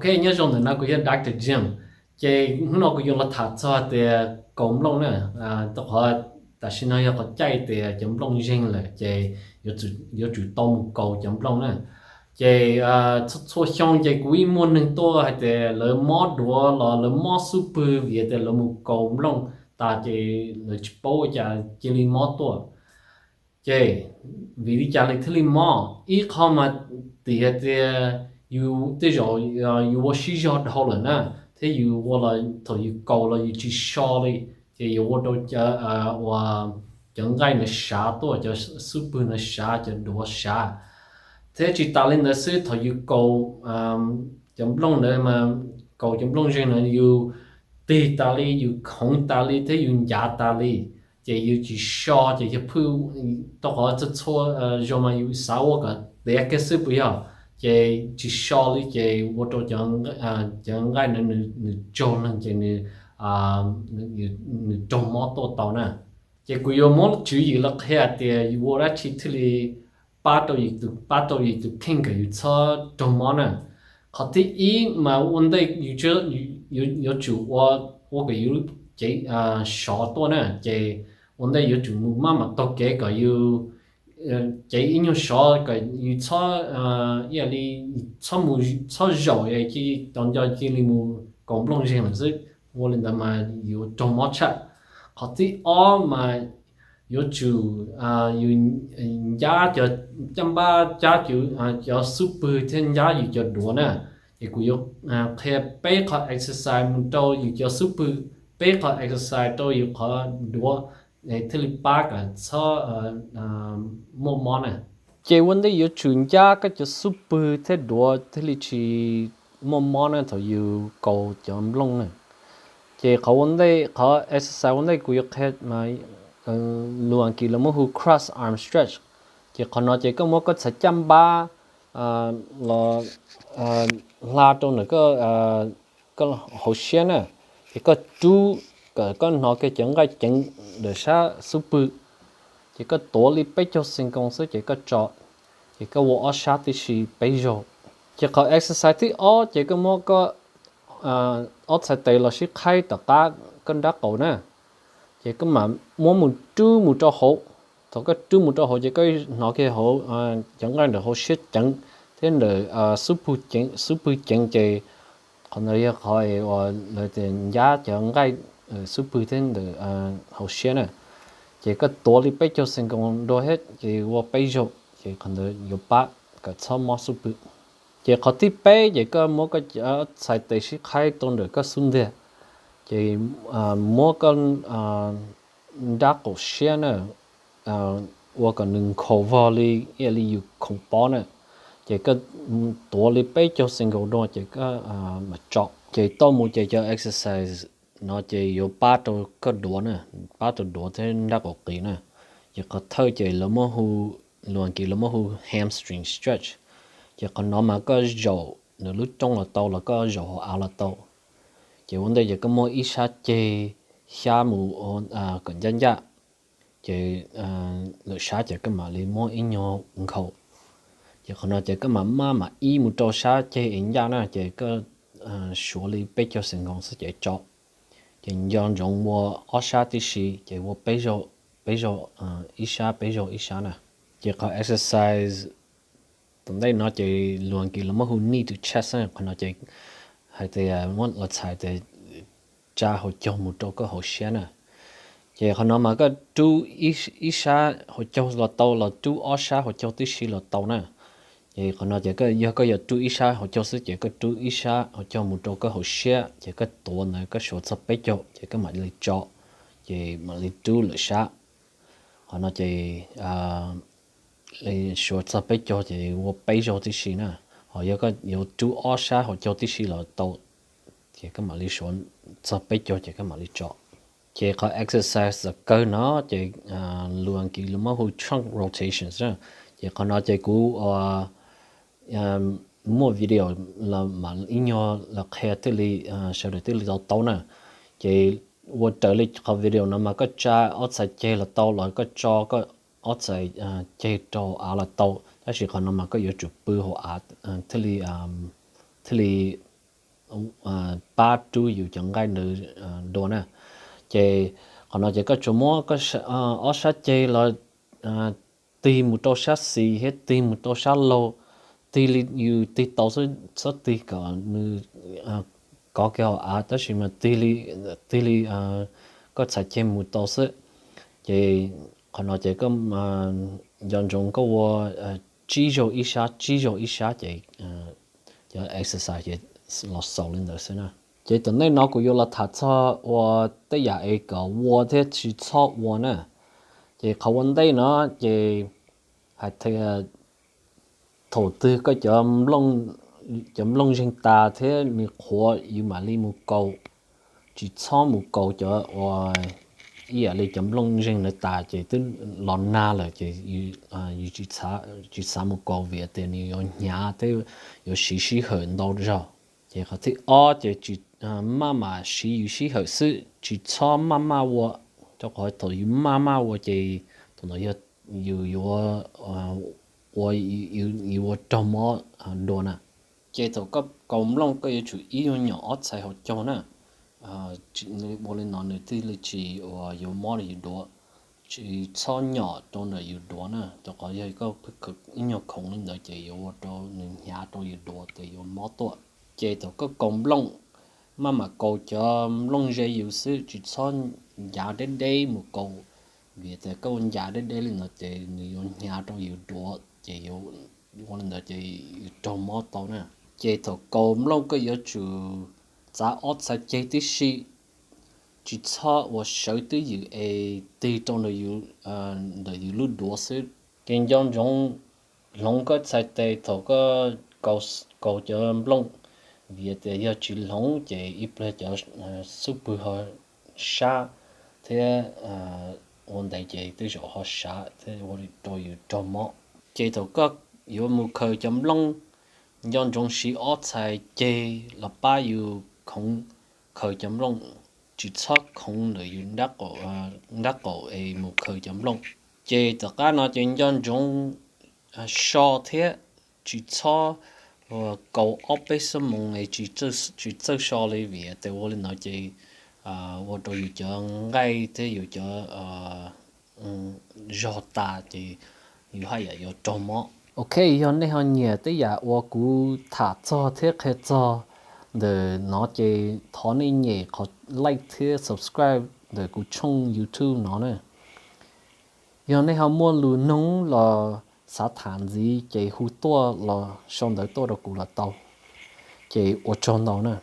Hey, nyob zoo, ntawm no kuv yog Doctor Jim. Ces hnub no kuv yuav los tham txog tias kaus nplooj na. Rau qhov tam sim no yog qhov caij tias cov nplooj zeeg lawm ces yuav tsum tau mus kaus cov nplooj na. Ces txhua xyoo ces kuv yeej muaj neeg tuaj hais tias lawv mob duav los lawv mob xub pwg vim tias lawv mus kaus nplooj tas ces lawv tsis paub ua cas cia li mob tuaj. Ces vim li cas li thiaj li mob? Ib qho mas tim hais tias yus tej zaum yus ua sib zog dhau lawm na, thiab yus ua los thaum yus kaus los yus tsis so li, ces yuav ua rau cov, uas cov nqaij na sav tuaj, cov xub pwg na sav, cov duav sav. Thiab tsis tas li ntawd xwb, thaum yus kaus cov nplooj ntawd mas, kaus cov nplooj zeeg ntawd yus tig tas li, yus khoov tas li thiab yus ncav tas li, ces yus tsis so ces yog phwj, rau qhov txhua txhua zaus mas yus xav ua kom tiav kiag xwb puas yog? Ces tsis so li ces ua rau cov nqaij ntawd nws tsaug leeg ces nws raug mob tuaj tau na. Ces kuv yuav muab tswv yim los qhia tias yus ua dab tsi thiaj li pab rau yus tus, pab rau yus tus kheej kom yus txhob raug mob na. Qhov thib ib mas ua ntej yuav tsum ua, ua kom yus cev sov tuaj na, ces ua ntej yuav tsum mus maj mam taug kev kom yus cev ib nyuag sov kom yus txhob, ib yam li txhob mus txhob zaum es cia li tau nco cia li mus kaus nplooj zeeg lawm xwb. Ua li ntawd mas yuav raug mob tshaj. Qhov thib ob mas yuav tsum yus ncab cov caj npab, ncab cov xub pwg thiab ncab yus cov duav na. Ces kuv yuav qhia peb qhov exercise mus rau yus cov xub pwg, peb qhov exercise rau yus qhov duav, thiaj li pab kom txhob muaj mob na. Ces ua ntej yuav tsum ncab koj cov xub pwg thiab duav thiaj li tsis muaj mob na thaum yus kaus cov nplooj na. Ces qhov ua ntej, qhov exercise ua ntej kuv yuav qhia mas lus Askiv lawv muab hu cross arm stretch. Ces qhov no ces koj muab koj txhais caj npab los hla rau ntawm koj hauv siab na, ces koj rub kom koj hnov kiag cov nqaij ceev ntawm sab xub pwg, ces koj tuav li peb caug xees nkoos xwb ces koj tso, ces koj ua ob sab tib si peb zaug. Ces qhov exercise thib ob ces koj muab koj ob txhais tes los sib qhaib tom qab koj nrab qaum na, ces koj mam muab mus rub mus rau hauv. Thaum koj rub mus rau hauv ces koj hnov kiag hauv cov nqaij ntawm hauv siab ceev thiab ntawm xub pwg ceev, xub pwg ceev ces qhov ntawd yog qhov uas lawv tias ncab cov nqaij xub pwg thiab ntawm hauv siab na. Ces koj tuav li peb caug xees nkoos dua thiab ces ua peb zaug ces qhov ntawd yuav pab kom txhob mob xub pwg. Ces qhov thib peb ces koj muab koj txhais tes sib qhaib rau ntawm koj xub ntiag, ces muab koj nrab qaum siab na ua kom nws nkhaus vog li ib yam li yus khoov pob na, ces koj tuav li peb caug xees nkaus dua ces koj mam tso. Ces tau mus ces cov exercise no ces yuav pab rau koj duav na, pab rau duav thiab nrab qaum qis na. Ces qhov thawj ces lawv muab hu, lus Askiv lawv muab hu hamstring stretch. Ces qhov no mas koj zaum nws lub rooj los tau los koj zaum hauv av los tau. Ces ua ntej ces koj muab ib sab ceg xyab mus kom ncaj ncaj, ces lwm sab ces koj mam li muab ib nyuag nkhaus. Ces qhov no ces koj mam maj mam ib mus rau sab ceg es ncaj na, ces koj suav li peb caug xees nkoos xwb ces tso. Ces nco ntsoov ua ob sab tib si ces ua peb zaug, peb zaug ib sab, peb zaug ib sab na. Ces qhov exercise tom ntej no ces lus Askiv lawv muab hu knee to chest, qhov no ces hais tias muab los txhais tias tsa hauv caug mus rau koj hauv siab na. Ces qhov no mas koj rub ib sab hauv caug los tau los rub ob sab hauv caug tib si los tau na. Ces qhov no ces yog koj yuav rub ib sab hauv caug xwb ces koj rub ib sab hauv caug mus rau koj hauv siab ces koj tuav ntawd koj suav txog peb caug ces koj mam li tso, ces mam li rub lwm sab. Qhov no ces suav txog peb caug ces ua peb zaug tib si na. Ho yog koj yuav rub ob sab hauv caug tib si los tau, ces koj mam li suav txog peb caug ces koj mam li tso. Ces qhov exercise kawg no ces lus Askiv lawv muab hu trunk rotations. Ces qhov no ces kuv muaj video los mam ib nyuag los qhia thiaj li sawv daws thiaj li tau taub na. Ces ua raws li qhov video no mas koj tsa ob txhais ceg los tau los koj tso koj ob txhais ceg rau av los tau, tab sis qhov no mas koj yuav tsum pw hauv av thiaj li, thiaj li pab rub yus cov nqaij ntawd dua na. Ces qhov no ces koj tsuas muab koj ob sab ceg los tig mus rau sab xis thiab tig mus rau sab laug, tig li yus tig tau xwb, txhob tig kom nws kov kiag hauv av, tab sis mas tig li koj txhais ceg mus tau xwb. Ces qhov no ces koj nco ntsoov koj ua tsib zaug ib sab, tsib zaug ib sab ces cov exercise ces los xaus li ntawd xwb na. Ces tom ntej no kuv yuav los tham txog ua tej yam es kom ua thiab tsis txhob ua na. Ces qhov ua ntej no ces hais tias thaum twg koj cov nplooj zeeg tas thiab nws qhuav yus mam li mus kaus, tsis txhob mus kaus cov uas ib yam li cov nplooj zeeg ntawd tas ces twb los nag lawm ces yus tsis xav mus kaus vim tias nws yuav hnyav thiab yuav siv sij hawm ntau zog. Ces qhov thib ob ces tsis, maj mam siv yus sij hawm xwb, tsis txhob maj maj ua, rau qhov thaum yus maj maj ua ces thaum ntawd yog yus yuav ua, yus ua raug mob dua na. Ces thaum koj kaus nplooj koj yuav tsum ib nyuag nyom ob txhais hauv caug na. Ua li no nws thiaj li tsis uas yuav mob rau yus duav. Tsis txhob nyom rau ntawm yus duav na, rau qhov yog koj ib nyuag khoov li ntawd ces yuav ua rau nws hnyav rau yus duav ces yuav mob tuaj. Ces thaum koj kaus nplooj, maj mam kaus cov nplooj ze yus xwb, tsis txhob ncav deb deb mus kaus, vim tias koj ua ncav deb deb li no ces nws yuav hnyav rau yus duav ces ua li ntawd ces yus raug mob tau na. Ces thaum kaus nplooj koj yuav tsum txav ob txhais ceg tib si, tsis txhob uas sawv twj ywm es tig rau ntawm yus lub duav xwb. Ces nco ntsoov hloov koj txhais tes thaum koj kaus cov nplooj, vim tias yog tsis hloov ces ib pliag cov xub pwg ho sab thiab ua ntev ces tej zaum ho sab thiab ua rau yus raug mob. Ces thaum koj yuav mus khaws cov nplooj, nco ntsoov siv ob txhais ceg los pab yus khoov khaws cov nplooj, tsis txhob khoov ntawm yus nrab qaum es mus khaws cov nplooj. Ces tom qab no ces nco ntsoov so thiab tsis txhob kaus ob peb xuab moos es tsis txawj so li, vim tias ua li ntawd ces ua rau yus cov nqaij thiab yus cov zog tas ces yus haj yam yuav raug mob. Ok, yog nej ho nyiam tej yam uas kuv tham txog thiab qhia txog ntawm no ces thov nej nyem qhov like thiab subscribe ntawm kuv tshooj YouTube no na. Yog nej ho muaj lus nug los xav tham ntxiv ces hu tuaj los sau ntawv tuaj rau kuv los tau. Ces ua tsaug ntau na.